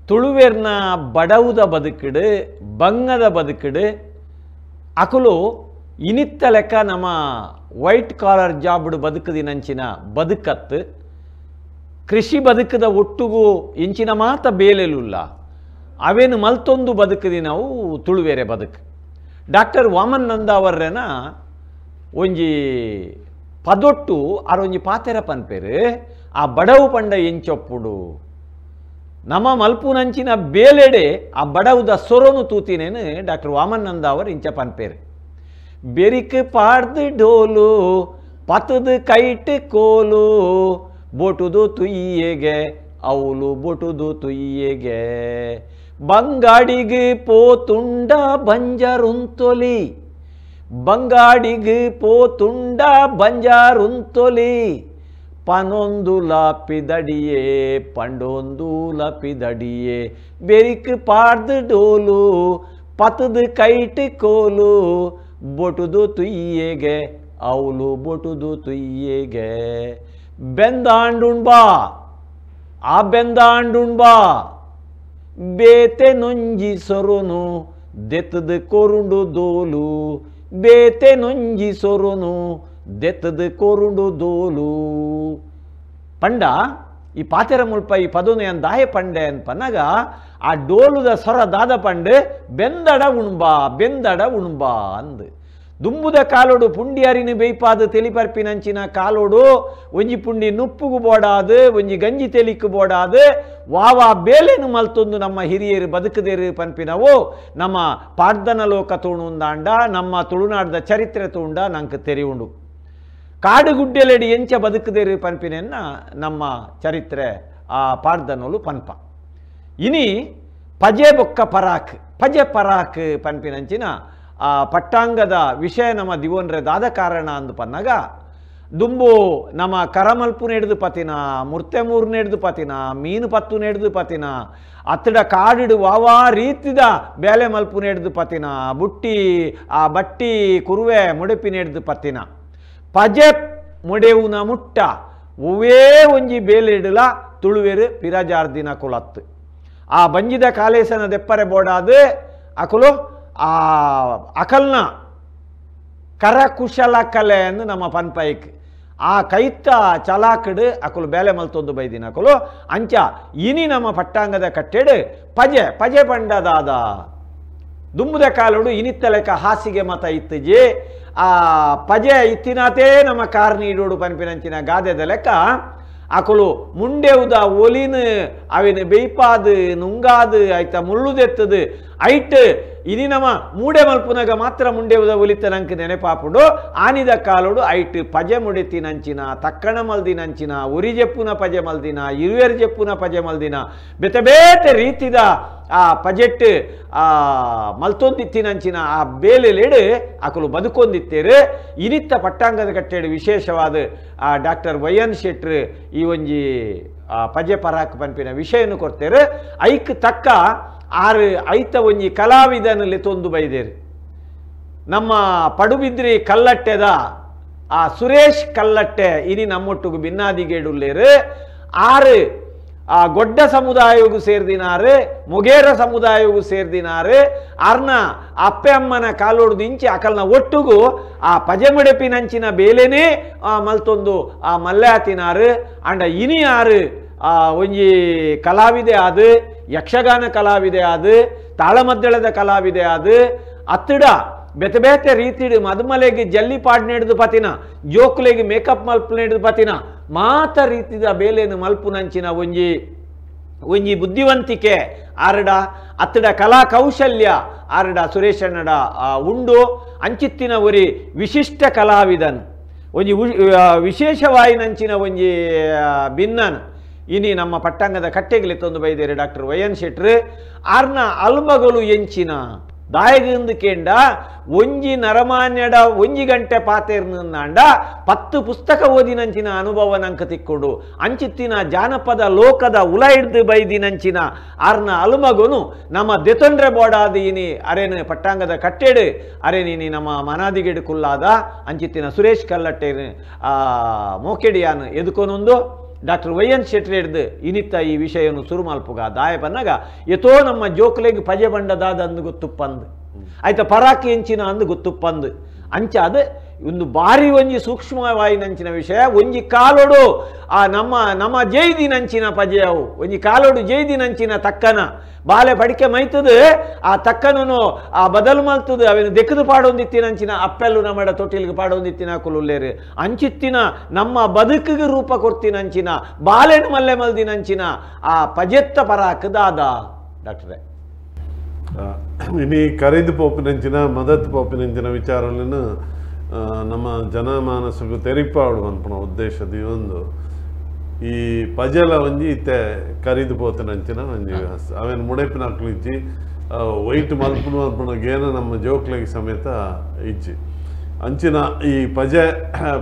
ತುಳುವೆರ್ನ ಬಡವುದ ಬದುಕಿಡು ಬಂಗದ ಬದುಕಿಡು ಅಕುಲು ಇನಿತ್ತ ಲೆಕ್ಕ ನಮ್ಮ ವೈಟ್ ಕಾಲರ್ ಜಾಬ್ಡು ಬದುಕುದಿನಂಚಿನ ಬದುಕತ್ತು ಕೃಷಿ ಬದುಕದ ಒಟ್ಟುಗು ಇಂಚಿನ ಮಾತ ಬೇಲೆಲುಲ್ಲ ಅವೇನು ಮಲ್ತೊಂದು ಬದುಕದಿ ನಾವು ತುಳುವೇರೆ ಬದುಕು. ಡಾಕ್ಟರ್ ವಾಮನ್ ನಂದ ಅವರ್ರೆನ ಒಂಜಿ ಪದೊಟ್ಟು ಆರೊಂಜಿ ಪಾತೆರ ಪನ್ಪೇರು ಆ ಬಡವು ಪಂಡ ಎಂಚೊಪ್ಪುಡು ನಮ್ಮ ಮಲ್ಪುನಂಚಿನ ಬೇಲೆಡೆ ಆ ಬಡವುದ ಸೊರನು ತೂತಿನೇನು ಡಾಕ್ಟರ್ ವಾಮನ್ ನಂದ ಅವರು ಇಂಚ ಪನ್ಪೇರು. ಬೆರಿಕ್ ಪಾಡ್ದು ಡೋಲು ಪತದು ಕೈಟ್ ಕೋಲು ಬೊಟುದು ತುಯ್ಯೆಗೆ ಅವಲು ಬೊಟುದು ತುಯ್ಯೆಗೆ ಬಂಗಾಡಿಗೆ ಪೋತುಂಡ ಬಂಜರುಂತೊಲಿ ಬಂಗಾಡಿಗೆ ಪೋತುಂಡ ಬಂಜಾರುಂತೊಲಿ ಪನೊಂದು ಲಾಪಿದಡಿಯೇ ಪಂಡೊಂದು ಲಾಪಿದಡಿಯೇ ಬೆರಿಕ್ ಪಾಡ್ದು ಡೋಲು ಪತದು ಕೈಟ್ ಕೋಲು ಬೊಟುದು ತುಯ್ಯೆಗೆ ಅವಲು ಬೊಟುದು ತುಯ್ಯೆಗೆ ಬೆಂದಾಂಡುಣ್ಬಾ ಆ ಬೆಂದಾಂಡುಣ್ಬಾ ಬೇತೆ ನೊಂಜಿ ಸೊರುನು ದೆತ್ತದು ಕೊರುಂಡು ದೋಲು ಬೇತೆ ನೊಂಜಿ ಸೊರುನು ದೆತ್ತದು ಕೊರುಂಡು ದೋಲು ಪಂಡ ಈ ಪಾತೆರ ಮುಲ್ಪ ಈ ಪದನು ಏನ್ ದಾಯ ಪಂಡೆ ಅನ್ಪನಾಗ ಆ ಡೋಲುದ ಸೊರ ದಾದ ಪಂಡೆ ಬೆಂದಡ ಉಣ್ಬಾ ಬೆಂದಡ ಉಣ್ಬಾ ಅಂದು. ದುಂಬುದ ಕಾಲೋಡು ಪುಂಡಿ ಅರಿನ ಬೇಯ್ಪಾದ ತೆಲಿಪರ್ಪಿನಂಚಿನ ಕಾಲೋಡು ಒಂಜಿ ಪುಂಡಿ ನುಪ್ಪುಗು ಬೋಡಾದು ಒಂಜಿ ಗಂಜಿ ತೆಲಿಕ್ಕು ಬೋಡಾದು ವಾವಾ ಬೇಲೆನು ಮಲ್ತೊಂದು ನಮ್ಮ ಹಿರಿಯರು ಬದುಕದೇರು ಪನ್ಪಿನವು ನಮ್ಮ ಪಾಡ್ದನ ಲೋಕ ತೋಣುಂದಾಂಡ ನಮ್ಮ ತುಳುನಾಡದ ಚರಿತ್ರೆ ತೂಂಡ ನಂಗೆ ತೆರಿಯುಂಡು. ಕಾಡುಗುಡ್ಡೆಲೆಡಿ ಎಂಚ ಬದುಕದೇರು ಪನ್ಪಿನೆನ್ನ ನಮ್ಮ ಚರಿತ್ರೆ ಆ ಪಾಡ್ದನೋಲು ಪನ್ಪ. ಇನಿ ಪಜೆ ಬೊಕ್ಕ ಪರಾಕ್ ಪಜೆ ಪರಾಕ್ ಪನ್ಪಿನಂಚಿನ ಆ ಪಟ್ಟಾಂಗದ ವಿಷಯ ನಮ್ಮ ದಿವೋನ್ರೆ ದಾದ ಕಾರಣ ಅಂದು ಪನ್ನಾಗ ದುಂಬು ನಮ್ಮ ಕರಮಲ್ಪು ನೆಡ್ದು ಪತಿನ ಮುರ್ತೆ ಮೂರು ನೆಡ್ದು ಪತಿನ ಮೀನು ಪತ್ತು ನೆಡ್ದು ಪತಿನ ಅತ್ತಡ ಕಾಡಿಡು ವಾವಾ ರೀತಿದ ಬೇಲೆ ಮಲ್ಪು ನೆಡ್ದು ಪತಿನ ಬುಟ್ಟಿ ಆ ಬಟ್ಟಿ ಕುರುವೆ ಮುಡುಪಿ ನೆಡ್ದು ಪತಿನ ಪಜೆ ಮುಡೆವುನ ಮುಟ್ಟ ಒವೇ ಒಂಜಿ ಬೇಲೆ ಇಡಲ ತುಳುವೆರು ಪಿರಾಜಾರ್ದಿನ ಕುಲತ್ತು. ಆ ಬಂಜಿದ ಕಾಲೇಸನ ದೆಪ್ಪರೆ ಬೋಡಾದು ಅಕುಲು ಆ ಅಕಲ್ನ ಕರಕುಶಲ ಕಲೆ ಎಂದು ನಮ್ಮ ಪನ್ಪೈಕ್ ಆ ಕೈತ ಚಲಾಕಡು ಅಕುಲು ಬೇಲೆ ಮಲ್ತೊಂದು ಬೈದಿನ ಅಕುಲು ಅಂಚ ಇನಿ ನಮ್ಮ ಪಟ್ಟಾಂಗದ ಕಟ್ಟೆಡು ಪಜೆ ಪಜೆ ಪಂಡದಾದ ದುಂಬುದ ಕಾಲೋಡು ಇನಿತ್ತ ಲೆಕ್ಕ ಹಾಸಿಗೆ ಮತ ಇತ್ತಜಿ ಆ ಪಜೆ ಇತ್ತಿನಾತೇ ನಮ್ಮ ಕಾರ್ ನೀಡೋಡು ಪನ್ಪಿನಂಚಿನ ಗಾದೆದ ಲೆಕ್ಕ ಅಕುಲು ಮುಂಡೆವುದ ಒಲಿನ ಅವಿನ ಬೇಯ್ಪಾದು ನುಂಗಾದು ಆಯ್ತ ಮುಳ್ಳುದೆತ್ತದು ಐಟ್ ಇನಿ ನಮ್ಮ ಮೂಡೆ ಮಲ್ಪುನಗ ಮಾತ್ರ ಮುಂಡೆವುದ ಒಲಿತ ನಂಗೆ ನೆನಪಾಪುಂಡು. ಆನಿದ ಕಾಲೋಡು ಐಟ್ ಪಜೆ ಮುಡೆತಿನಂಚಿನ ತಕ್ಕಣ ಮಲ್ದಿನಂಚಿನ ಉರಿ ಜೆಪ್ಪುನ ಪಜೆ ಮಲ್ದಿನ ಇರುವೆರು ಜೆಪ್ಪುನ ಪಜೆ ಮಲ್ದಿನ ಬೇತೆ ಬೇತೆ ರೀತಿದ ಆ ಪಜೆಟ್ ಆ ಮಲ್ತೊಂದಿತ್ತಿನಂಚಿನ ಆ ಬೇಲೆಲೆಡು ಅಕುಲು ಬದುಕೊಂದಿತ್ತೇರು. ಇನಿತ್ತ ಪಟ್ಟಾಂಗದ ಕಟ್ಟೆಡು ವಿಶೇಷವಾದ ಆ doctor Y N ಶೆಟ್ರು ಈ ಒಂಜಿ ಪಜೆ ಪರಾಕ್ ಪನ್ಪಿನ ವಿಷಯನು ಕೊಡ್ತೇರು. ಐಕ್ ತಕ್ಕ ಆರು ಐತ ಒಂಜಿ ಕಲಾವಿದನಲ್ಲಿ ತೊಂದು ಬೈದೇರು. ನಮ್ಮ ಪಡುಬಿದ್ರಿ ಕಲ್ಲಟ್ಟೆದ ಆ ಸುರೇಶ್ ಕಲ್ಲಟ್ಟೆ ಇನಿ ನಮ್ಮೊಟ್ಟುಗು ಬಿನ್ನಾದಿಗೇಡುಲ್ಲೇರು. ಆರು ಆ ಗೊಡ್ಡ ಸಮುದಾಯಗೂ ಸೇರ್ದಿನಾರು ಮೊಗೇರ ಸಮುದಾಯಗೂ ಸೇರ್ದಿನಾರು ಆರ್ನ ಅಪ್ಪೆ ಅಮ್ಮನ ಕಾಲೋಡ್ದು ಇಂಚಿ ಅಕಲ್ನ ಒಟ್ಟುಗು ಆ ಪಜೆಮುಡೆಪಿನಂಚಿನ ಬೇಲೆನೇ ಮಲ್ತೊಂದು ಆ ಮಲ್ಲೆ ಆತಿನಾರು. ಅಂಡ ಇನಿ ಆರು ಒಂಜಿ ಕಲಾವಿದೆ ಆದು ಯಕ್ಷಗಾನ ಕಲಾವಿದೆ ಆದು ತಾಳಮದ್ದಳದ ಕಲಾವಿದೆ ಆದು ಅತ್ತಡ ಬೇತೆ ಬೇತೆ ರೀತಿಡು ಮದುಮಲೆಗೆ ಜಲ್ಲಿ ಪಾಡ್ ನೆಡ್ದು ಪತಿನ ಜೋಕುಲೆಗೆ ಮೇಕಪ್ ಮಲ್ಪು ನೆಡ್ದು ಪತಿನ ಮಾತ ರೀತಿದ ಬೇಲೆನು ಮಲ್ಪುನಂಚಿನ ಒಂಜಿ ಒಂಜಿ ಬುದ್ಧಿವಂತಿಕೆ ಆರಡ ಅತ್ತಡ ಕಲಾ ಕೌಶಲ್ಯ ಆರಡ ಸುರೇಶಣ್ಣಡ ಉಂಡು. ಅಂಚಿತ್ತಿನ ಒರಿ ವಿಶಿಷ್ಟ ಕಲಾವಿದನ್ ಒಂಜಿ ವಿಶೇಷವಾಯಿನಂಚಿನ ಒಂಜಿ ಭಿನ್ನನ್ ಇನಿ ನಮ್ಮ ಪಟ್ಟಾಂಗದ ಕಟ್ಟೆಗೆ ತೊಂದು ಬೈದೇರು doctor Y N ಶೆಟ್ರು. ಆರ್ನ ಅಲ್ಮಗಳು ಎಂಚಿನ ದಾಯಗಿಂದು ಕೇಂಡ ಒಂಜಿ ನರಮಾನ್ಯಡ ಒಂಜಿ ಗಂಟೆ ಪಾತೇರ್ನಂಡ 10 ಪುಸ್ತಕ ಓದಿನಂಚಿನ ಅನುಭವ ನಂಕ ತಿಕ್ಕೊಂಡು ಅಂಚಿತ್ತಿನ ಜಾನಪದ ಲೋಕದ ಉಲ ಹಿಡ್ದು ಬೈದಿನಂಚಿನ ಆರ್ನ ಅಲ್ಮಗುನು ನಮ್ಮ ದೆತೊಂಡ್ರೆ ಬೋಡಾದ ಇನಿ ಅರೇನು ಪಟ್ಟಾಂಗದ ಕಟ್ಟೆಡು ಅರೆ ನೀನಿ ನಮ್ಮ ಮನಾದಿಗೆಡು ಕುಲ್ಲಾದ ಅಂಚಿತ್ತಿನ ಸುರೇಶ್ ಕಲ್ಲಟ್ಟೇನು ಮೋಕೆಡಿಯಾನು ಎದುಕೊನೊಂದು Doctor Y N ಶೆಟ್ರೆಡ್ದು ಇನಿತ್ತ ಈ ವಿಷಯವನ್ನು ಸುರು ಮಲ್ಪುಗ ದಾಯ ಪನ್ನಗ ಎತೋ ನಮ್ಮ ಜೋಕ್ಲೆಗ್ ಪಜೆ ಬಂಡದಾದ ಅಂದು ಗೊತ್ತುಪ್ಪಂದು ಆಯ್ತ ಪರಾಕ್ ಎಂಚಿನ ಅಂದು ಗೊತ್ತುಪ್ಪಂದು ಅಂಚ ಅದು ಒಂದು ಬಾರಿ ಒಂಜಿ ಸೂಕ್ಷ್ಮವಾಯಿನಂಚಿನ ವಿಷಯ. ಒಂಜಿ ಕಾಲೋಡು ಆ ನಮ್ಮ ನಮ್ಮ ಜೈದಿನಂಚಿನ ಪಜೆಯವು ಒಂಜಿ ಕಾಲೋಡು ಜೈದಿನಂಚಿನ ತಕ್ಕನ ಬಾಲೆ ಪಡಿಕೆ ಮೈತದು ಆ ತಕ್ಕನನು ಆ ಬದಲು ಮಲ್ತದು ಅವೇನು ದೆಕ್ಕದು ಪಾಡೊಂದಿತ್ತಿನಂಚಿನ ಅಪ್ಪೆಲ್ಲು ನಮ್ಮಡ ತೊಟ್ಟಿಲ್ಗೆ ಪಾಡೊಂದಿತ್ತಿನ ಕುಲುಲ್ಲೇರು ಅಂಚಿತ್ತಿನ ನಮ್ಮ ಬದುಕಿಗೆ ರೂಪ ಕೊಡ್ತಿನಂಚಿನ ಬಾಲೆನು ಮಲ್ಲೆ ಮಲ್ದಿನಂಚಿನ ಆ ಪಜೆತ್ತ ಪರಾಕ್ ದಾದ ಡಾಕ್ಟ್ರೇ. ಇನಿ ಕರೆದು ಪೋಪಿನಂಚಿನ ಮದತ್ ಪೋಪಿನಂಚಿನ ವಿಚಾರಗಳನ್ನು ನಮ್ಮ ಜನಮಾನಸకు ತೆರಿಪಾಡು ಅನ್ಪುನ ಉದ್ದೇಶದ ಒಂದು ಈ ಪಜಲ ಒಂಜಿ ಇತ್ತೆ ಕರಿದು ಪೋತನಂಚಿನ ಒಂಜಿ ಅವೇನು ಮುಡೆಪಿನ ಇಜ್ಜಿ ವೈಟ್ ಮಲ್ಪುನ ಮಲ್ಪುನ ಗೇನ ನಮ್ಮ ಜೋಕ್ಲೆಗ್ ಸಮೇತ ಇಜ್ಜಿ ಅಂಚಿನ ಈ ಪಜೆ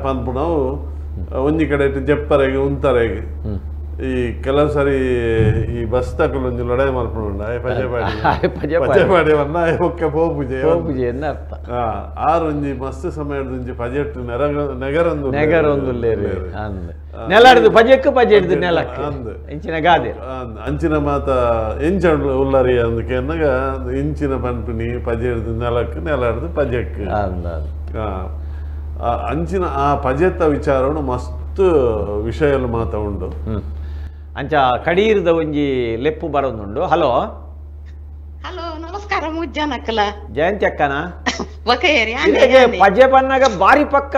ಪನ್ಪುನವು ಒಂಜಿ ಕಡೆ ಜಪ್ಪರೆಗೆ ಉಂತರೆಗೆ ಈ ಕೆಲವು ಸರಿ ಈ ಬಸ್ ತಕಲು ಒಂಜಿ ಲಡಾಯಿ ಮಲ್ಪುಂಡ ಪಜೆ ಪಾಡಿ ಪಜೆ ಪಾಡಿ ವನ್ನ ಒಕ್ಕೆ ಪೋಪುಜೆ ಪೋಪುಜೆ ಅರ್ಥ ಆರು ಒಂಜಿ ಮಸ್ತ್ ಸಮಯದ ಒಂಜಿ ಪಜೆಟ್ ನೆಗರೊಂದು ನೆಗರೊಂದುಲ್ಲೇರು ನೆಲಡ್ದು ಪಜೆಕ್ ಪಜೆ ಹಿಡ್ದು ನೆಲಕ್ಕೆ ಇಂಚಿನ ಗಾದೆ ಅಂಚಿನ ಮಾತ ಎಂಚ ಉಲ್ಲರಿ ಅಂದಕ್ಕೆ ಅನ್ನಗ ಇಂಚಿನ ಪನ್ಪಿನಿ ಪಜೆ ಹಿಡ್ದು ನೆಲಕ್ಕೆ ನೆಲ ಹಿಡ್ದು ಪಜೆಕ್ ಅಂಚಿನ ಆ ಪಜೆತ್ತ ವಿಚಾರವನ್ನು ಮಸ್ತ್ ವಿಷಯಲು ಮಾತ ಉಂಡು. ಅಂಚ ಕಡೀರ್ದ ಒಂಜಿ ಲೆಪ್ಪು ಬರೋದುಂಡು. ಹಲೋ ಹಲೋ ನಮಸ್ಕಾರ ಮುಜ್ಜನಕ್ಕಲ ಜಯಂತಿ ಅಕ್ಕನ ಪಜೆ ಪನ್ನಾಗ ಬಾರಿ ಪಕ್ಕ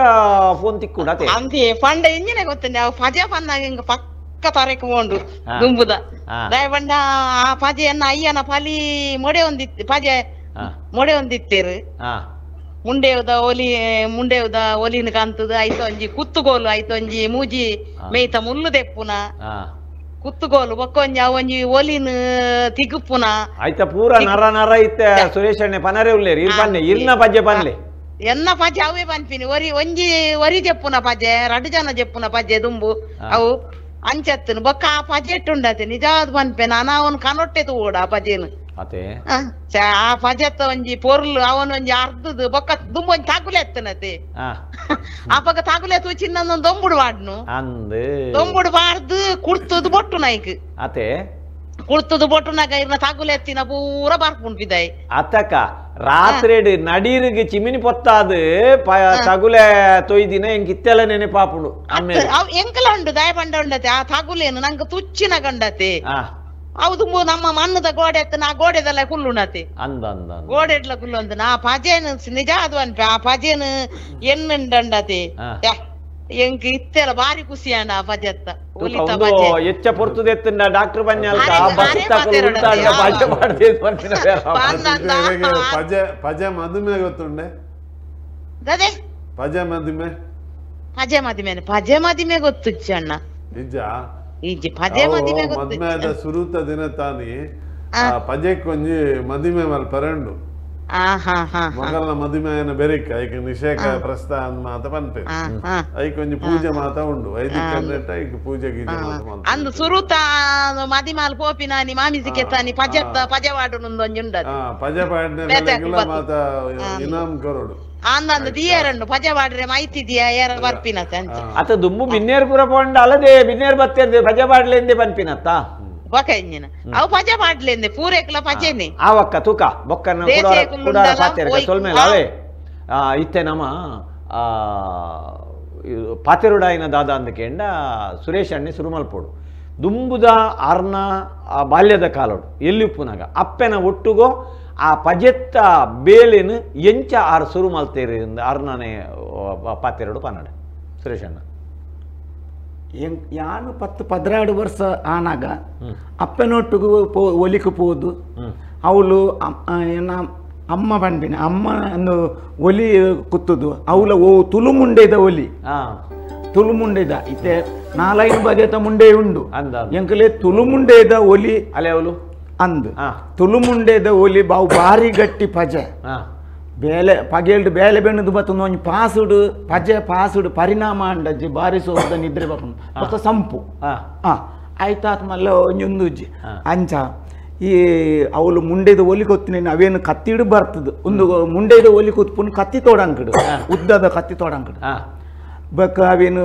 ಫೋನ್ ತಿಕ್ಕುಡ ಅಂತೆ ಪಂಡ ಇಂಜಿನ ಗೊತ್ತುಂಡೆ ಅವು ಪಜೆ ಪನ್ನಾಗ ಹಿಂಗ ಪಕ್ಕ ತರಕ್ಕೆ ಪೋಂಡು ದುಂಬುದ ದಯಪಂಡ ಆ ಪಜೆಯನ್ನ ಅಯ್ಯನ ಪಲಿ ಮೊಡೆ ಒಂದಿತ್ತು ಪಜೆ ಮೊಡೆ ಒಂದಿತ್ತೇರು ಮುಂಡೆವುದ ಒಲಿ ಮುಂಡೆವುದ ಒಲಿನ ಕಾಂತದ ಐತೊಂಜಿ ಕುತ್ತುಗೋಲು ಐತೊಂಜಿ ಮೂಜಿ ಮೇಯ್ತ ಮುಳ್ಳು ದೆಪ್ಪುನ ಕುತ್ತುಗೋಲು ಬೊಕ್ಕೊಂಜಿ ಅವೊಂಜಿ ಒಲಿನ ತಿಗುಪ್ಪುನ ಆಯ್ತ ಪೂರ ನರ ನರ ಇತ್ತೆ ಸುರೇಶ್ ಅಣ್ಣೆ ಪನರೆ ಉಲ್ಲೇರಿ ಇರ್ ಪನ್ನೆ ಇರ್ನ ಪಜೆ ಪನ್ಲೆ ಎನ್ನ ಪಜೆ ಅವೇ ಪನ್ಪಿನಿ ಒರಿ ಒಂಜಿ ಒರಿ ಜೆಪ್ಪುನ ಪಜೆ ರಡ್ಡು ಜನ ಜೆಪ್ಪುನ ಪಜೆ ದುಂಬು ಅವು ಅಂಚತ್ತನು ಬೊಕ್ಕ ಆ ಪಜೆ ಇಟ್ಟುಂಡತೆ ನಿಜಾದ್ ಪನ್ಪೆ ನಾನು ಅವನು ಕನೊಟ್ಟೆ ತೂಡ ಆ ಪಜೆನು ಆ ಪಜೆತ್ತ ಒಂಜಿ ಪೊರ್ಲು ಅವನೊಂಜಿ ಅರ್ಧದ ಬೊಕ್ಕ ದುಂಬು ಒಂಜಿ ತಾಗುಲೆ ಎತ್ತನತೆ ಅಪಗ ತಾಗುಲೆ ತೂ ಚಿನ್ನ ದೊಂಬುಡು ವಾಡ್ನು ದೊಂಬುಡು ಬಾರ್ದು ಕುಡ್ತದು ಬೊಟ್ಟು ನಾಯ್ಕ್ ಅತೆ ಕುಡ್ತದು ಬೊಟ್ಟು ನಾಗ ಇರ್ನ ತಾಗುಲೆ ಎತ್ತಿನ ಪೂರ ಬರ್ಪುಂಪಿದಾಯ್ ಅತ್ತಕ್ಕ ರಾತ್ರಿ ನಡೀರಿಗೆ ಚಿಮಿನಿ ಪೊತ್ತಾದು ತಗುಲೆ ತೊಯ್ದಿನ ಎಂಕ್ ಇತ್ತೆಲ್ಲ ನೆನಪಾಪುಂಡು. ಅವ್ ಎಂಕಲ ಉಂಡು ದಯಪಂಡ ಉಂಡತೆ ಆ ತಗುಲೇನು ನಂಗೆ ತುಚ್ಚಿನ ಗಂಡತೆ ಹೌದು ನಮ್ಮ ಮಣ್ಣದ ಗೋಡೆ ಎತ್ತ ಆ ಗೋಡೆದೆಲ್ಲ ಕುಲ್ಲುಣತೆ ಅಂದ ಅಂದ ಗೋಡೆ ಎಡ್ಲ ಕುಲ್ಲು ಅಂದ ಆ ಪಜೇನು ನಿಜ ಅದು ಅನ್ಪೆ ಆ ಪಜೇನು ಎನ್ನುಂಡಂಡತೆ ಎಂಕ್ ಇತ್ತೆಲ್ಲ ಬಾರಿ ಖುಷಿ ಅಣ್ಣ ಆ ಪಜೆತ್ತ ಎಚ್ಚ ಪೊರ್ತುದ ಎತ್ತಂಡ ಡಾಕ್ಟರ್ ಬನ್ಯಾಲ್ಕ ಪಜೆ ಪಜೆ ಮದುಮೆ ಗೊತ್ತುಂಡೆ ಪಜೆ ಮದುಮೆ ಪಜೆ ಮದಿಮೆ ಪಜೆ ಮದಿಮೆ ಗೊತ್ತುಚ್ಚಿ ಅಣ್ಣ ನಿಜ ಪಜೆ ಮದಿಮೆ ಮದ್ಮೆದ ಸುರುತ ದಿನ ತಾನಿ ಪಜೆಕ್ ಒಂಜಿ ಮದಿಮೆ ಮಲ್ಪರಂಡು ಮಗಲ್ನ ಮದಿಮೆಯನ ಬೆರಿಕ ಐಕ್ ನಿಷೇಕ ಪ್ರಸ್ತ ಮಾತ ಪನ್ಪೆ ಐಕ್ ಒಂಜಿ ಪೂಜೆ ಮಾತ ಉಂಡು ವೈದಿಕ ಐಕ್ ಪೂಜೆ ಗೀಜೆ ಮಾತ ಅಂದು ಸುರುತ ಮದಿಮಾಲ್ ಪೋಪಿನಾನಿ ಮಾಮಿಸಿಕೆ ತಾನಿ ಪಜೆತ್ತ ಪಜೆ ವಾಡು ಒಂಜಿ ಉಂಡದು ಪಜೆ ಪಾಡ್ನೆ ಮಾತ ಇನಾಮ್ ಕರೋಡು ಅಂದಂದು ದಿಯರನ್ನು ಪಜೆ ಬಾಡ್ರೆ ಮೈತಿ ದಿಯ ಏರ ಬರ್ಪಿನತ್ತ ಅಂಚ ಅತ ದುಂಬು ಬಿನ್ನೇರ್ ಪುರ ಪೋಂಡ ಅಲ್ಲದೆ ಬಿನ್ನೇರ್ ಬತ್ತೇರ್ದೆ ಪಜೆ ಬಾಡ್ಲೆಂದೆ ಪನ್ಪಿನತ್ತ ಬೊಕ ಇಂಜಿನ ಅವು ಪಜೆ ಬಾಡ್ಲೆಂದೆ ಪೂರೇಕ್ಲ ಪಜೆನೆ ಆವಕ್ಕ ತೂಕ ಬೊಕ್ಕನ ಕುಡಾರ ಪಾತೆರ್ಗ ಸೊಲ್ಮೇಲ ಅವೇ ಇತ್ತೆ ನಮ ಪಾತೆರುಡಾಯಿನ ದಾದ ಅಂದಕೇಂಡ ಸುರೇಶ್ ಅಣ್ಣೆ ಸುರುಮಲ್ಪೋಡು ದುಂಬುದ ಆರ್ನ ಆ ಬಾಲ್ಯದ ಕಾಲೋಡು ಎಲ್ಲಿ ಉಪ್ಪುನಾಗ ಅಪ್ಪೆನ ಒಟ್ಟುಗೋ ಆ ಪಜೆತ್ತ ಬೇಲೆನು ಎಂಚ ಆರು ಸುರು ಮಲ್ತೇರಿ ಅರ್ನನೆ ಪಾತೆರಡು ಪನ್ನಡ ಸುರೇಶ್ ಅಣ್ಣ. ಯಾನು 10 12 ವರ್ಷ ಆನಾಗ ಅಪ್ಪನೊಟ್ಟಿಗೂ ಒಲಿக்கு ಪೋದು ಅವಳು ಏನ ಅಮ್ಮ ಪನ್ಪಿನ ಅಮ್ಮ ಅಂದು ಒಲಿ ಕುತ್ತುದು ಅವಳ ಓ ತುಳು ಮುಂಡೆದ ಒಲಿ ತುಳು ಮುಂಡೆದ ಇತ್ತೆ 4-5 ಬಗೆತ ಮುಂಡೆ ಉಂಡು ಎಂಕಲೆ ತುಳು ಮುಂಡೆದ ಒಲಿ ಅಲೆ ಅವಳು ಅಂದು ತುಳು ಮುಂಡೆದ ಒಲಿ ಬಾವು ಬಾರಿ ಗಟ್ಟಿ ಪಜೆ ಬೇಲೆ ಪಗೆಲ್ಡು ಬೇಲೆ ಬೆಣ್ಣದು ಬತ್ತೊಂದು ಒಂಜಿ ಪಾಸುಡು ಪಜೆ ಪಾಸುಡು ಪರಿಣಾಮ ಅಂಡಜ್ಜಿ ಬಾರಿ ಸೋದ ನಿದ್ರೆ ಬರ್ಪುಂಡು ಬೊಕ್ಕ ಸಂಪು ಆಯ್ತಾತ್ ಮಲ್ಲ ಒಂಜೊಂದು ಅಂಚ ಈ ಅವಳು ಮುಂಡೆದ ಒಲಿ ಕೊತ್ತಿನ ಅವೇನು ಕತ್ತಿಡು ಬರ್ತದೆ ಒಂದು ಮುಂಡೆದ ಒಲಿ ಕೂತ್ಪುನ್ ಕತ್ತಿ ತೋಡಂಕಡು ಉದ್ದದ ಕತ್ತಿ ತೋಡಂಕಡು ಬೊಕ್ಕ ಅವೇನು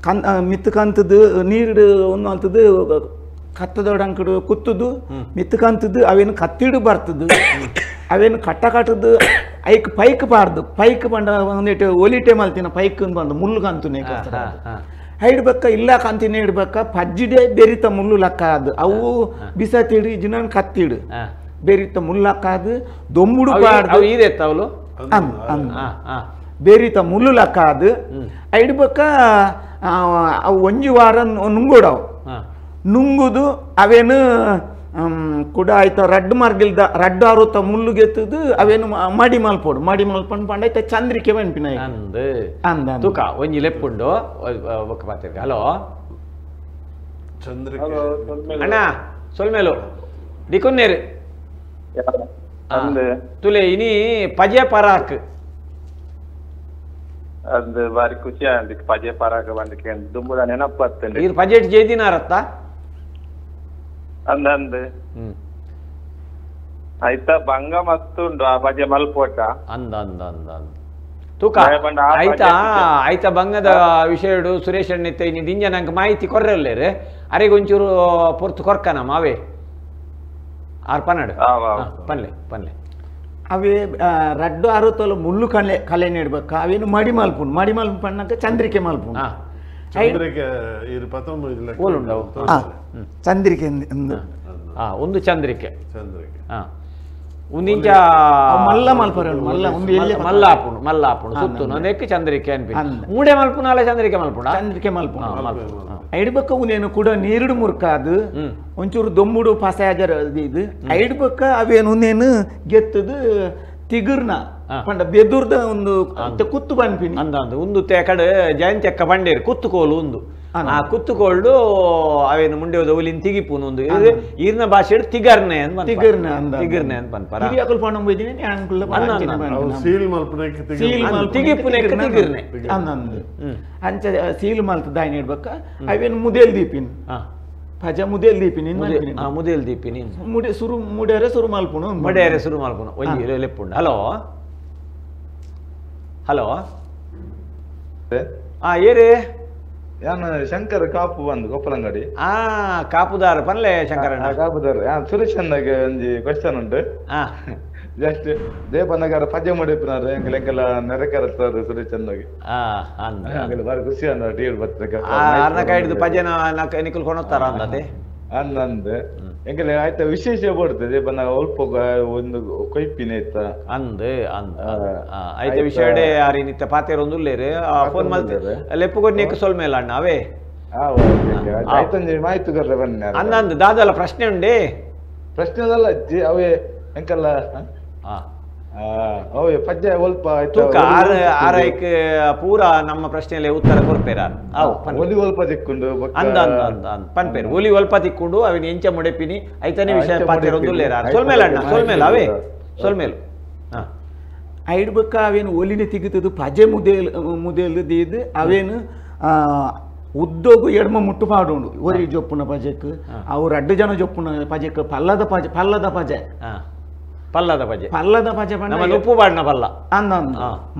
ಕನ್ ಮಿತ್ತು ಕಂತದ್ದು ನೀರು ಒಂದು ಅಂತದ್ದು ಕತ್ತದೊಡಂಕಡು ಕುತ್ತುದು ಮಿತ್ತು ಕಂತದ್ದು ಅವೇನು ಕತ್ತಿಡು ಬರ್ತದ್ದು ಅವೇನು ಕಟ್ಟ ಕಟ್ಟದು ಐಕ್ ಪೈಕ್ ಪಾರ್ದು ಪೈಕ್ ಬಂಡ ಒಂದಿಟ್ಟು ಒಲಿಟೆ ಮಲ್ತಿನ ಪೈಕ್ ಬಂದು ಮುಳ್ಳು ಕಂತುನೆ ಹೈಡ್ಬೇಕ ಇಲ್ಲ ಕಂತಿನ ಇಡ್ಬೇಕ ಪಜ್ಜಿಡೆ ಬೆರಿತ ಮುಳ್ಳು ಲಕ್ಕ ಅದು ಅವು ಬಿಸತಿಡು ಜಿನ ಕತ್ತಿಡು ಬೆರಿತ ಮುಳ್ಳು ಲಕ್ಕ ಅದು ದೊಂಬುಡು ಪಾಡ್ದು ಈರೆತ್ತವಳು ಬೆರಿತ ಮುಳ್ಳು ಲಕ್ಕ ಅದು ಐಡ್ಬೇಕ ಅವು ಒಂಜಿ ವಾರ ನುಂಗೋಡವು ನುಂಗುದು ಅವೇನು ಕೂಡ ಆಯ್ತ ರಡ್ಡು ಮಾರ್ಗಿಲ್ದ ರಡ್ಡು ಆರುತ್ತ ಮುಳ್ಳುಗೆತ್ತದು ಅವೇನು ಮಡಿ ಮಲ್ಪೋಡು ಮಡಿ ಮಲ್ಪಂಡು ಪಂಡ ಆಯ್ತ ಚಂದ್ರಿಕೆ ಪನ್ಪಿನ ಅಂದ ತುಕ ಒಂಜಿ ಲೆಪ್ಪುಂಡು ಹಲೋ ಚಂದ್ರಿಕೆ ಅಣ್ಣ ಸೊಲ್ಮೇಲು ಡಿಕೊನ್ನೇರು ತುಲೆ ಇನಿ ಪಜೆ ಪರಾಕ್ ಅಂದ್ ಬಾರಿ ಖುಷಿ ಆಂಡ್ ಪಜೆ ಪರಾಕ್ ಬಂದಕ್ಕೆ ದುಂಬುದ ನೆನಪತ್ತಂడి ಈರ್ ಪಜೆಟ್ ಜೇದಿನಾರತ್ತ ಅಂದ ಅಂದ್ ಆಯ್ತಾ ಬಂಗ ಮಸ್ತುಂಡು ಆ ಪಜೆ ಮಲ್ಪೋಟ ಅಂದ ಅಂದ ಅಂದ ಅಂದ ತೂಕ ಆಯ್ತಾ ಆಯ್ತಾ ಬಂಗದ ವಿಷಯಡು ಸುರೇಶ್ ಅಣ್ಣಿತ್ತ ಇನಿ ದಿಂಜ ನಂಗೆ ಮಾಹಿತಿ ಕೊರ್ರೆಲ್ಲೇರೆ ಅರೆಗೊಂಚೂರು ಪೊರ್ತು ಕೊರ್ಕನ ಮಾವೇ ಆರ್ ಪನ್ನಡು ಪನ್ಲೆ ಪನ್ಲೆ ಅವೇ ರಡ್ಡು ಅರುತ್ತಲ ಮುಳ್ಳು ಕಲೆ ಕಲೆ ನೀಡ್ಬೇಕು ಅವೇನು ಮಡಿ ಮಲ್ಪುಂಡು ಮಡಿ ಮಲ್ಪು ಪಣ್ಣಕ ಚಂದ್ರಿಕೆ ಮಲ್ಪುಂಡು ಚಂದ್ರಿಕೆ ಚಂದ್ರಿಕೆ ಒಂದು ಚಂದ್ರಿಕೆ ಚಂದ್ರಿಕೆ ಒಂದಿಂಚ ಮಲ್ಲ ಮಲ್ಪರ ಮಲ್ಲ ಒಂದು ಮಲ್ಲ ಆಪುಂಡು ಮಲ್ಲ ಆಪುಂಡು ಸುತ್ತು ಒಂದಕ್ಕೆ ಚಂದ್ರಿಕೆ ಅನ್ಪಿ ಮೂಡೆ ಮಲ್ಪುನಾಲ ಚಂದ್ರಿಕೆ ಮಲ್ಪುಂಡ ಚಂದ್ರಿಕೆ ಮಲ್ಪುಂಡು ಐಡ್ಬಕ್ಕ ಉನೇನು ಕೂಡ ನೀರುಡು ಮುರ್ಕಾದು ಒಂಚೂರು ದೊಂಬುಡು ಪಸಾಜರ ಇದು ಐಡ್ಬಕ್ಕ ಅವೇನು ಉನೇನು ಗೆತ್ತದು ತಿಗುರ್ನ ಪಂಡ ಬೆದುರ್ದ ಒಂದು ಕುತ್ತು ಬನ್ಪಿನಿ ಅಂದ ಅಂದು ಒಂದು ಕಡೆ ಜಯಂತಿ ಅಕ್ಕ ಬಂಡೇರು ಕುತ್ತುಕೋಲು ಒಂದು ಆ ಕುತ್ತುಕೊಳ್ಳು ಅವೇನು ಮುಂಡೆ ಒಲಿನ ತಿಗಿಪುನು ಒಂದು ಈರ್ನ ಭಾಷೆ ತಿಗರ್ನೆ ಅಂತ ತಿಗರ್ನೆ ಅಂದ ತಿಗರ್ನೆ ಅಂತ ಪನ್ಪರ ಹಿರಿಯಕುಲ್ ಪಂಡ ಹೋಯ್ದಿನಿ ಅನ್ಕುಲ್ಲ ಸೀಲ್ ಮಲ್ಪನೆಕ್ಕೆ ತಿಗಿಪುನೆಕ್ಕೆ ತಿಗರ್ನೆ ಅಂದಂದು ಅಂಚ ಸೀಲ್ ಮಲ್ತ ದಾಯಿನ ಇಡ್ಬೇಕ ಅವೇನು ಮುದೇಲ್ ದೀಪಿನ್ ಪಜ ಮುದೇಲ್ ದೀಪಿನಿ ಮುದೇಲ್ ದೀಪಿನಿ ಮುಡೆ ಸುರು ಮುಡೇರೆ ಸುರು ಮಲ್ಪುನು ಮುಡೇರೆ ಸುರು ಮಲ್ಪುನು ಒಂಜಿ ಲೆಪ್ಪುಂಡು ಹಲೋ ಹಲೋ ಆ ಏರೇ ಯಾನು ಶಂಕರ್ ಕಾಪು ಬಂದು ಕೊಪ್ಪಲಂಗಡಿ ಆ ಕಾಪುದಾರ ಪನ್ಲೆ ಶಂಕರಣ್ಣ ಕಾಪುದಾರ ಸುರೇಶ್ ಅಣ್ಣಗೆ ಒಂಜಿ ಕ್ವಶನ್ ಉಂಟು ಜಸ್ಟ್ ದೇವನಗರ ಪದ್ಯ ಮುಡಿಪಿನಾರ ಎಂಕಲ್ ನೆರೆಕರ ಸರ್ ಸುರೇಶ್ ಅಣ್ಣಗೆ ಎಂಕಲ್ ಬಾರಿ ಖುಷಿ ಅಣ್ಣ ಟೀರ್ ಬರ್ತದೆ ಅರ್ನ ಕೈಡ್ದು ಪದ್ಯನ ನಿಕುಲ್ ಕೊನೊತ್ತಾರ ಅಂದತೆ ಅಂದಂದು ಎಂಕಲ್ ಆಯ್ತಾ ವಿಶೇಷ ಬರ್ತದೆ ದೇಪನ ಒಲ್ಪ ಒಂದು ಕೊಯ್ಪಿನ ಇತ್ತ ಅಂದ್ ಅಂದ್ ಆಯ್ತ ವಿಷಯಡೆ ಆರಿ ನಿತ್ಯ ಪಾತೇರ್ ಒಂದು ಉಲ್ಲೇರು ಫೋನ್ ಮಲ್ತೆ ಲೆಪ್ಪುಗೊಡ್ ನೆಕ್ ಸೊಲ್ ಮೇಲ ಅಣ್ಣ ಅವೇ ಆಯ್ತೊಂಜಿ ಮಾಹಿತಿ ಕೊರ್ರೆ ಬನ್ನಿ ಅಂದಂದು ದಾದಲ್ಲ ಪ್ರಶ್ನೆ ಉಂಡೆ ಪ್ರಶ್ನೆದಲ್ಲ ಅವೇ ಎಂಕಲ್ಲ ಅವೇ ಪದ್ಯ ಒಲ್ಪ ತೂಕ ಆರೈಕ್ ಪೂರ ನಮ್ಮ ಪ್ರಶ್ನೆಯಲ್ಲಿ ಉತ್ತರ ಕೊರ್ಪೇರ ಒಲಿ ಒಲ್ಪ ತಿಕ್ಕೊಂಡು ಅಂದ ಅಂದ ಅಂದ ಅಂದ ಪನ್ಪೇರು ಒಲಿ ಒಲ್ಪ ತಿಕ್ಕೊಂಡು ಅವಿನ ಎಂಚ ಮುಡೆಪಿನಿ ಐತನೇ ವಿಷಯ ಪಾತೇರ್ ಒಂದು ಉಲ್ಲೇರ ಸೊಲ್ಮೇಲ ಅಣ್ಣ ಸೊಲ್ಮೇಲ ಅವೇ ಸೊಲ್ಮೇಲು ಐಡ್ಬೇಕ ಅವೇನು ಒಲಿನ ತಿಗುತ್ತದು ಪಜೆ ಮುದೇಲ್ ಮುದೇಲ್ ದೀದು ಅವೇನು ಉದ್ದೋಗು ಎಡ್ಮ ಮುಟ್ಟು ಪಾಡುಂಡು ಒರಿ ಜೊಪ್ಪುನ ಪಜೆಕ್ ಅವು ರಡ್ಡು ಜನ ಜೊಪ್ಪುನ ಪಜೆಕ್ ಪಲ್ಲದ ಪಜೆ ಪಲ್ಲದ ಪಜೆ ಪಲ್ಲದ ಪಜೆ ಪಲ್ಲದ ಪಜೆ ಪಂಡ ಉಪ್ಪು ಬಾಡ್ನ ಪಲ್ಲ ಅಂದ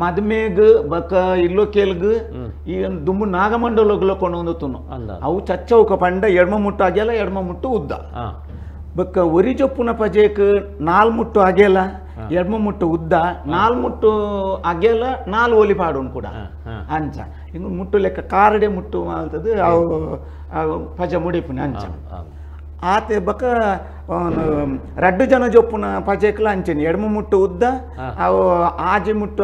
ಮದ್ಮೇಗ್ ಬಕ ಇಲ್ಲೋ ಕೇಲ್ಗ್ ಈ ದುಂಬು ನಾಗಮಂಡಲೋಗ್ಲ ಕೊಂಡು ತುನು ಅವು ಚಚ್ಚೌಕ ಪಂಡ ಎಡ್ಮ ಮುಟ್ಟು ಆಗ್ಯಲ್ಲ ಎಡ್ಮ ಮುಟ್ಟು ಉದ್ದ ಬಕ್ಕ ಒರಿ ಜೊಪ್ಪುನ ಪಜೆಕ್ ನಾಲ್ ಮುಟ್ಟು ಆಗ್ಯಲ್ಲ ಎಡ್ಮ ಮುಟ್ಟು ಉದ್ದ ನಾಲ್ ಮುಟ್ಟು ಅಗೆಲ ನಾಲ್ ಒಲಿ ಪಾಡುನ್ ಕೂಡ ಅಂಚ ಹಿಂಗ ಮುಟ್ಟು ಲೆಕ್ಕ ಕಾರಡೆ ಮುಟ್ಟು ಅಂತದ್ದು ಅವು ಪಜ ಮುಡಿಪುನ ಅಂಚ ಆತೆ ಬಕ ರಡ್ಡು ಜನ ಜೊಪ್ಪುನ ಪಜೆಕ್ಲ ಅಂಚೆನಿ ಎಡ್ಮ ಮುಟ್ಟು ಉದ್ದ ಅವು ಆಜಿ ಮುಟ್ಟು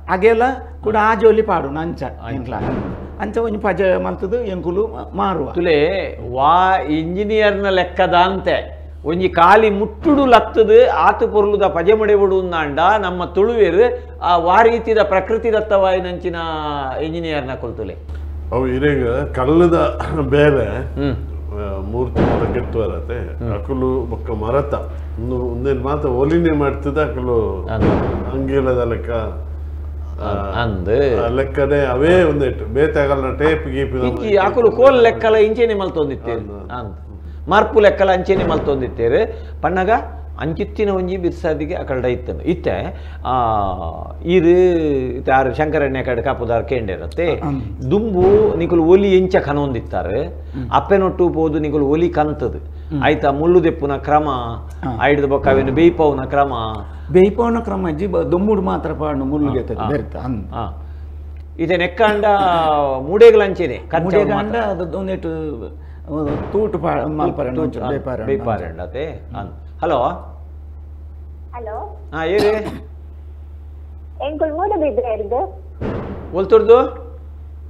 ಅಗೆಲ ಕೂಡ ಆಜಿ ಒಲಿ ಪಾಡುನ ಅಂಚ ಇಂಕ್ಲ ಅಂಚ ಒಂಜಿ ಪಜೆ ಮಲ್ತದು ಎಂಕುಲು ಮಾರುವ ತುಲೆ ವಾ ಇಂಜಿನಿಯರ್ನ ಲೆಕ್ಕದಾಂತೆ ಒಂಜಿ ಕಾಲಿ ಮುಟ್ಟುಡು ಲತ್ತದು ಆತು ಪೊರ್ಲುದ ಪಜೆ ಮುಡೆಬುಡು ಅಂಡ ನಮ್ಮ ತುಳುವೇರು ಆ ವಾರೀತಿದ ಪ್ರಕೃತಿ ದತ್ತವಾಯಿನಂಚಿನ ಇಂಜಿನಿಯರ್ನ ಕೊಲ್ತುಲೆ ಅವು ಇರೇಗ ಕಲ್ಲದ ಬೇರೆ ಮೂರ್ತಿ ಮರ ಕೆಟ್ಟುವರತೆ ಅಕುಲು ಬೊಕ್ಕ ಮರತ ಒಂದೇನು ಮಾತ ಒಲಿನೇ ಮಾಡ್ತದ ಅಕುಲು ಅಂಗಿಲ್ಲದ ಲೆಕ್ಕ ಲೆಕ್ಕನೆ ಅವೇ ಒಂದೇಟು ಬೇತಾಗಲ್ಲ ಟೇಪ್ ಗೀಪ್ ಅಕುಲು ಕೋಲ್ ಲೆಕ್ಕಲ ಇಂಚೆನೆ ಮಲ್ತೊಂದಿತ್ತೇರು ಅಂದ್ ಮಾರ್ಪು ಲೆಕ್ಕಲ ಅಂಚೆನೆ ಮಲ್ತೊಂದಿತ್ತೇರು ಪಣ್ಣಗ ಅಂಚಿತ್ತಿನ ಒಂಜಿ ಬಿರ್ಸಾದಿಗೆ ಅಕಲ್ಡ ಇತ್ತನು ಇತ್ತೆ ಈರು ಇತ್ತೆ ಶಂಕರಣ್ಯ ಕಡೆ ಕಾಪುದಾರ್ ಕೇಂಡಿರತ್ತೆ ದುಂಬು ನಿಕುಲು ಒಲಿ ಎಂಚ ಕನೊಂದಿತ್ತಾರೆ ಅಪ್ಪೆನೊಟ್ಟು ಪೋದು ನಿಕುಲು ಒಲಿ ಕಂತದು ಆಯ್ತಾ ಮುಳ್ಳು ದೆಪ್ಪುನ ಕ್ರಮ ಐಡ್ದ ಬೊಕ್ಕ ಅವೇನು ಬೇಯ್ಪವುನ ಕ್ರಮ ಬೇಯ್ಪವನ ಕ್ರಮ ಅಜ್ಜಿ ದೊಂಬುಡು ಮಾತ್ರ ಪಾಡು ಮುಳ್ಳುಗೆ ಇತ್ತೆ ನೆಕ್ಕಾಂಡ ಮೂಡೆಗ್ಲಂಚೆನೆ ಮೂಡೆಗಾಂಡ ಅದು ಒಂದಿಟ್ಟು ತೂಟು ಬೇಪಾರಂಡತೆ. ಹಲೋ ಹಲೋ ಹಾ ಏರಿ ಎಂಕುಲ್ ಮೂಡಬಿದ್ರೆ ಇರ್ದು ಒಲ್ತುರ್ದು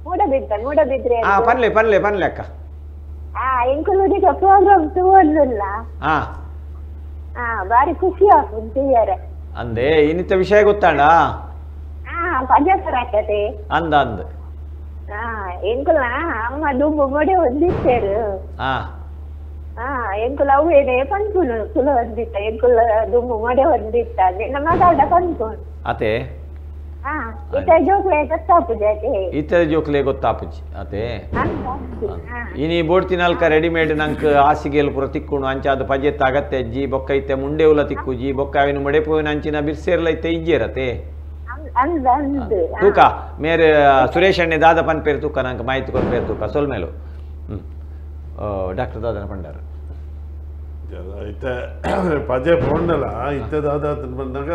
ಮೂಡಬಿದ್ರೆ ಮೂಡಬಿದ್ರೆ ಹಾ ಪನ್ಲೆ ಪನ್ಲೆ ಪನ್ಲೆ ಅಕ್ಕ ಹಾ ಎಂಕುಲ್ ಉದಿಕ ಪ್ರೋಗ್ರಾಮ್ ತೂವೊಂದುಲ್ಲ ಹಾ ಹಾ ಬಾರಿ ಖುಷಿ ಆಪುಂಡು ತೂಯರೆ ಅಂದೆ ಇನ್ನಿತ ವಿಷಯ ಗೊತ್ತಾಂಡ ಹಾ ಪಜಸರ ಆಗ್ತದೆ ಅಂದ ಅಂದ ಹಾ ಎಂಕುಲ ಅಮ್ಮ ದುಂಬು ಮೊಡೆ ಒಂದಿತ್ತೇರು ಹಾ ಹಾ ಎಂಕುಲ ಅವೇನೆ ಪನ್ಪುನು ಕುಲ ಒಂದಿತ್ತ ಎಂಕುಲ ದುಂಬು ಮೊಡೆ ಒಂದಿತ್ತ ನಮ್ಮ ಮಗಾಡ ಪನ್ಪುನು ಅತೆ ಹಾ ಇತ್ತ ಜೋಕ್ಲೆ ಗೊತ್ತಾಪುಜಿ ಅತೆ ಇತರ ಜೋಕ್ಲೆ ಗೊತ್ತಾಪುಜಿ ಅತೆ ಇನಿ ಬೋಡ್ತಿನಲ್ಕ ರೆಡಿಮೇಡ್ ನಂಕ್ ಹಾಸಿಗೆಲ್ ಪೂರ ತಿಕ್ಕುಣು ಅಂಚಾದ ಪಜೆತ್ತ ಅಗತ್ಯ ಅಜ್ಜಿ ಬೊಕ್ಕ ಇತ್ತೆ ಮುಂಡೆ ಉಲ ತಿಕ್ಕುಜಿ ಬೊಕ್ಕ ಅವಿನ ಮಡೆಪೋವಿನ ಅಂಚಿನ ಬಿರ್ಸೇರ್ಲ ಇತ್ತೆ ಇಜ್ಜೇರತೆ ತೂಕ ಮೇರೆ ಸುರೇಶ್ ಅಣ್ಣೆ ದಾದ ಪನ್ಪೇರು ತೂಕ ನಂಗೆ ಮಾಹಿತಿ ಕೊರ್ಪೇರು ತೂಕ ಸೊಲ್ಮೇಲು ಡಾಕ್ಟರ್ ದಾದನ ಪಂಡಾರ ಇತ್ತೆ ಪಜೆ ಪೋಂಡಲ ಇತ್ತೆ ದಾದ ಬಂದಾಗ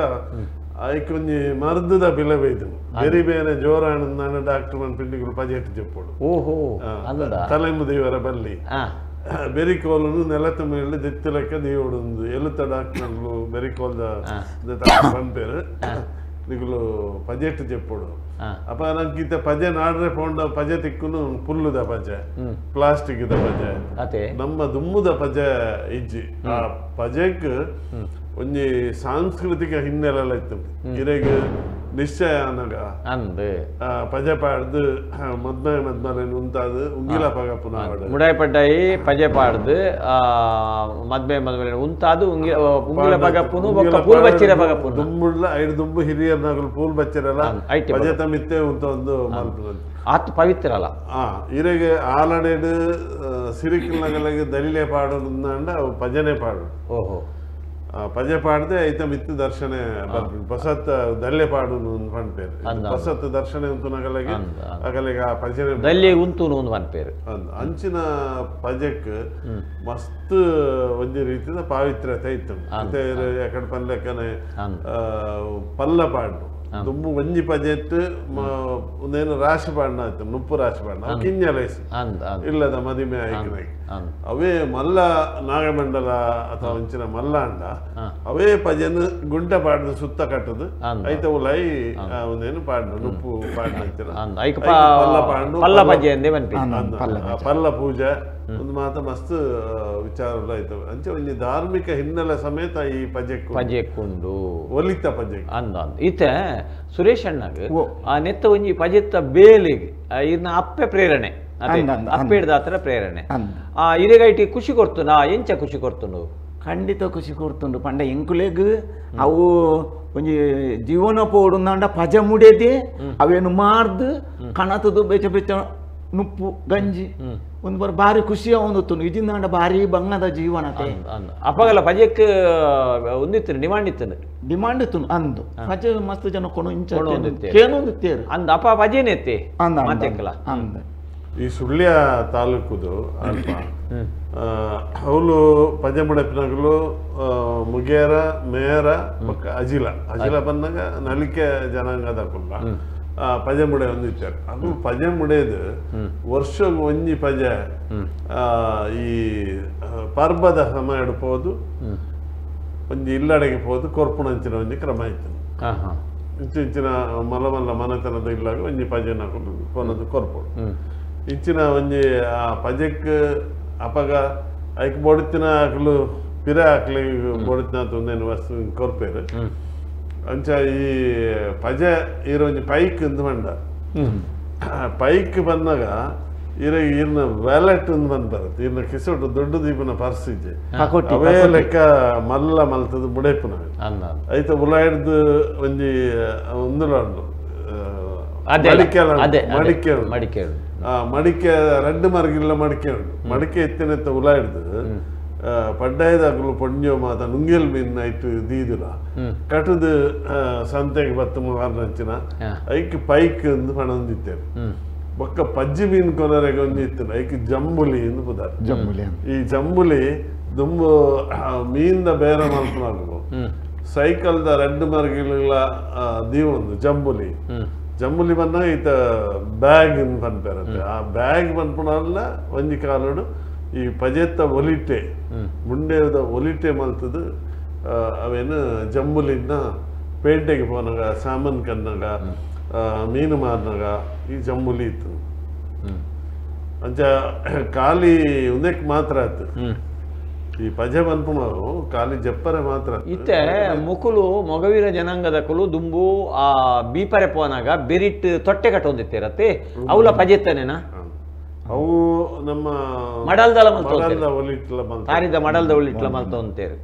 ಐಕೊಂಜಿ ಮರ್ದದ ಬಿಲೆ ಬೈದು ಬೇರೆ ಬೇರೆ ಜೋರಾಣ ಡಾಕ್ಟರ್ ಮನ್ ಪಿಂಡಿಗಳು ಪಜೆ ಇಟ್ಟು ಚೆಪ್ಪೋಡು ಓಹೋ ತಲೆಂಬು ದೇವರ ಬಲ್ಲಿ ಬೆರಿಕೋಲನು ನೆಲತ ಮೇಲೆ ದಿತ್ತು ಲೆಕ್ಕ ದೇವಡು ಎಲುತ ಡಾಕ್ಟರ್ಗಳು ಬೆರಿಕೋಲ್ದ ಪನ್ಪೇರು ನಿಗುಲು ಪಜೆಟ್ಟು ಚೆಪ್ಪೋಡು ಅಪ್ಪ ನಂಗೆ ಪಜೆ ನಾಡ್ರೆ ಪೋಂಡ ಪಜೆ ತಿಕ್ಕುನು ಪುಲ್ಲುದ ಪಜೆ ಪ್ಲಾಸ್ಟಿಕ್ the ಪಜೆ ನಮ್ಮ ದುಮ್ಮುದ ಪಜೆ ಇಜ್ಜಿ ಆ ಪಜೆಕ್ ಒಂಜಿ ಸಾಂಸ್ಕೃತಿಕ ಹಿನ್ನೆಲೆ ಇತ್ತು ಇರೆಗ್ ನಿಶ್ಚಯ ಅನಗ ಪಜೆ ಪಾಡ್ದು ಮದ್ಮೆ ಮದ್ಮಲೆ ಉಂತಾದು ಉಂಗಿಲ ಪಗಪುನ ಮುಡಾಯಿ ಪಡ್ಡಾಯಿ ಪಜೆ ಪಾಡ್ದು ಮದ್ಮೆ ಮದ್ಮಲೆ ಉಂತಾದು ಉಂಗಿಲ ಪಗಪುನು ಬೊಕ್ಕ ಪೂಲ್ ಬಚ್ಚಿರ ಪಗಪುನು ದುಂಬುಡ್ಲ ಐದು ದುಂಬು ಹಿರಿಯರ್ನಗಲು ಪೂಲ್ ಬಚ್ಚಿರಲ್ಲ ಪಜೆ ತಮಿತ್ತೆ ಉಂತ ಒಂದು ಮಲ್ಪುನ ಆತ್ ಪವಿತ್ರ ಅಲ್ಲ ಇರೆಗೆ ಆಲಡೆಡ್ ಸಿರಿಕಿಲ್ನಗಲಗೆ ದಲಿಲೆ ಪಾಡೋದಂಡ ಪಜನೆ ಪಾಡು ಓಹೋ ಪಜೆ ಪಾಡದೆ ಐತ ಮಿತ್ತು ದರ್ಶನೆ ಬರ್ಪುಂಡು ಪಸತ್ ದಲ್ಲೆ ಪಾಡುನು ಪನ್ಪೇರು ಪಸತ್ ದರ್ಶನೆ ಉಂತುನಗಲಗೆ ಅಗಲಿಗೆ ಆ ಪಜನೆ ದಲ್ಲೆ ಉಂತುನು ಒಂದು ಪನ್ಪೇರು ಅಂಚಿನ ಪಜೆಕ್ ಮಸ್ತ್ ಒಂಜಿ ರೀತಿದ ಪಾವಿತ್ರ್ಯತೆ ಇತ್ತು ಎಕಡೆ ಪನ್ಲೆಕ್ಕನೆ ಪಲ್ಲ ಪಾಡು ದುಂಬು ಒಂಜಿ ಪಜೆಟ್ ಒಂದೇನು ರಾಶಿ ಪಾಡ್ನ ಆಯ್ತು ನುಪ್ಪು ರಾಶಿ ಪಾಡ್ನ ಕಿಂಜಲೈಸ್ ಇಲ್ಲದ ಮದಿಮೆ ಆಯ್ಕೆ ಅವೇ ಮಲ್ಲ ನಾಗಮಂಡಲ ಅಥವಾ ಒಂಚಿನ ಮಲ್ಲ ಅಂಡ ಅವೇ ಪಜೆನ್ ಗುಂಟ ಪಾಡ್ದು ಸುತ್ತ ಕಟ್ಟದು ಐತ ಉಲೈ ಒಂದೇನು ಪಾಡ್ನು ನುಪ್ಪು ಪಾಡ್ನ ಪಲ್ಲ ಪಾಂಡು ಪಲ್ಲ ಪಜೆ ಅಂದೇ ಪಲ್ಲ ಪೂಜೆ ಒಂದು ಮಾತ ಮಸ್ತ್ ವಿಚಾರ ಆಯ್ತು ಅಂಚೆ ಒಂಜಿ ಧಾರ್ಮಿಕ ಹಿನ್ನೆಲೆ ಸಮೇತ ಈ ಪಜೆ ಪಜೆಕ್ಕುಂಡು ಒಲಿತ ಪಜೆ ಅಂದ ಇತ್ತೆ ಸುರೇಶ್ ಅಣ್ಣಗ್ ಆ ನೆತ್ತ ಒಂಜಿ ಪಜೆತ್ತ ಬೇಲಿಗೆ ಇರ್ನ ಅಪ್ಪೆ ಪ್ರೇರಣೆ ಅಪ್ಪೆ ಪ್ರೇರಣೆ ಆ ಇರೆಗೈಟಿ ಖುಷಿ ಕೊಡ್ತುನ ಎಂಚ ಖುಷಿ ಕೊಡ್ತುಂಡು ಖಂಡಿತ ಖುಷಿ ಕೊಡ್ತುಂಡು ಪಂಡ ಎಂಕುಲೆಗ್ ಅವು ಒಂಜಿ ಜೀವನ ಪೋಡುಂದಾಂಡ ಪಜೆ ಮುಡೇದೆ ಅವೇನು ಮಾರ್ದು ಕಣತದು ಬೆಚ್ಚ ಬೆಚ್ಚ ನುಪ್ಪು ಗಂಜಿ ಒಂದು ಬಾರಿ ಭಾರಿ ಖುಷಿ ಅವನು ಇಜಿಂದಾಂಡ ಭಾರಿ ಬಂಗದ ಜೀವನ ಅಪ್ಪಗಲ್ಲ ಪಜೆಕ್ ಒಂದಿತ್ತು ಡಿಮಾಂಡ್ ಇತ್ತು ಡಿಮಾಂಡ್ ಇತ್ತು ಅಂದು ಪಜೆ ಮಸ್ತ್ ಜನ ಕೊನು ಇಂಚ ಕೇನೊಂದಿತ್ತೇರು ಅಂದ ಅಪ್ಪ ಪಜೆನೆ ಇತ್ತೆ ಮಾತೆಕ್ಕಲ ಅಂದ ಈ ಸುಳ್ಯ ತಾಲೂಕುದು ಅಲ್ಪ ಅವಳು ಪಜೆ ಮುಡಪಿನಗಲು ಮುಗೇರ ಮೇರ ಬೊಕ್ಕ ಅಜಿಲ ಅಜಿಲ ಬಂದಾಗ ನಲಿಕೆ ಜನಾಂಗದ ಕುಲ್ಲ ಪಜೆ ಮುಡೆ ಒಂದಿತ್ತಾರೆ ಅದು ಪಜೆ ಮುಡೆದು ವರ್ಷ ಒಂಜಿ ಪಜೆ ಈ ಪರ್ಬದ ಸಮಯ ಪೋದು ಒಂಜಿ ಇಲ್ಲಡೆಗೆ ಪೋದು ಕೊರ್ಪುಣಂಚಿನ ಒಂಜಿ ಕ್ರಮ ಇತ್ತು ಇಂಚಿನ ಮಲ್ಲ ಮಲ್ಲ ಮನೆತನದ ಇಲ್ಲಾಗ ಒಂಜಿ ಪಜೆನ ಕೊನದು ಕೊರ್ಪೋಡು ಇಂಚಿನ ಒಂಜಿ ಆ ಪಜೆಕ್ ಅಪಗ ಐಕ್ ಬೊಡಿತಿನ ಆಕ್ಲು ಪಿರ ಆಕ್ಲಿ ಬೊಡಿತಿನ ಒಂದೇನು ವಸ್ತು ಕೊರ್ಪೇರು ಅಂಚ ಈ ಪಜೆ ಈರ ಒಂಜಿ ಪೈಕ್ ಅಂದ್ ಪಂಡ ಪೈಕ್ ಬಂದಾಗ ಈರ ಈರ್ನ ವ್ಯಾಲೆಟ್ ಅಂದ್ ಬಂದ್ ಬರುತ್ತೆ ಈರ್ನ ಕಿಸೋಟು ದೊಡ್ಡ ದೀಪನ ಪರ್ಸ್ ಇಜ್ಜೆ ಅವೇ ಲೆಕ್ಕ ಮಲ್ಲ ಮಲ್ತದ ಬುಡೆಪುನ ಐತ ಉಲಾಯ್ದು ಒಂಜಿ ಒಂದುಲ ಉಂಡು ಮಡಿಕೆ ಮಡಿಕೆ ಮಡಿಕೆ ಮಡಿಕೆ ರಡ್ಡು ಮರಗಿಲ್ಲ ಮಡಿಕೆ ಉಂಡು ಮಡಿಕೆ ಎತ್ತಿನತ್ತ ಉಲಾಯ್ದು ಪಡ್ಡಾಯದಾಗಲು ಪೊಂಜೋ ಮಾತ ನುಂಗೆಲ್ ಮೀನ್ ಐಟ್ ದೀದುಲ ಕಟುದು ಸಂತೆಗೆ ಬತ್ತು ಮಾರ್ನಂಚಿನ ಐಕ್ ಪೈಕ್ ಅಂದ್ ಪಣೊಂದಿತ್ತೇರು. ಬೊಕ್ಕ ಪಜ್ಜಿ ಮೀನ್ ಕೊನರೆಗೆ ಒಂಜಿ ಇತ್ತು ಐಕ್ ಜಂಬುಲಿ ಎಂದು ಪುದಾರ್. ಜಂಬುಲಿ ಈ ಜಂಬುಲಿ ದುಂಬು ಮೀನ್ದ ಬೇರೆ ಮಲ್ಪನಾಗು ಸೈಕಲ್ದ ರಡ್ಡು ಮರ್ಗಿಲ ದೀವೊಂದು ಜಂಬುಲಿ. ಜಂಬುಲಿ ಬನ್ನ ಈತ ಬ್ಯಾಗ್ ಪನ್ಪೇರತ್ತೆ. ಆ ಬ್ಯಾಗ್ ಪನ್ಪುನಲ್ಲ ಒಂಜಿ ಕಾಲಡು ಈ ಪಜೆತ್ತ ಒಲಿಟೆ ಮುಂಡೆದ ಒಲಿಟೆ ಮಲ್ತದು ಅವೇನು ಜಂಬುಲಿನ ಪೇಂಟೆಗೆ ಪೋನಾಗ ಸಾಮಾನ್ ಕನ್ನಾಗ ಮೀನು ಮಾರಿನಾಗ ಈ ಜಂಬುಲಿ ಇತ್ತು. ಅಂಚ ಖಾಲಿ ಉಂದಕ್ಕೆ ಮಾತ್ರ ಆಯ್ತು ಈ ಪಜೆ ಪನ್ಪುನವು ಖಾಲಿ ಜಪ್ಪರೆ ಮಾತ್ರ. ಇತ್ತೆ ಮುಕುಲು ಮೊಗವೀರ ಜನಾಂಗದ ಕುಲು ದುಂಬು ಆ ಬೀಪರೆ ಪೋನಾಗ ಬೆರಿಟ್ ತೊಟ್ಟೆ ಕಟ್ಟೊಂದಿತ್ತಿರತ್ತೆ ಅವಲ ಪಜೆತ್ತನೇನಾ? ಅವು ನಮ್ಮ ಮಡಲ್ದಲ ಮಡಲ್ದ ಒಲಿಟ್ಲ ತಾರಿದ ಮಡಲ್ದ ಒಲಿಟ್ಲ ಮಲ್ತೊಂತೇರು.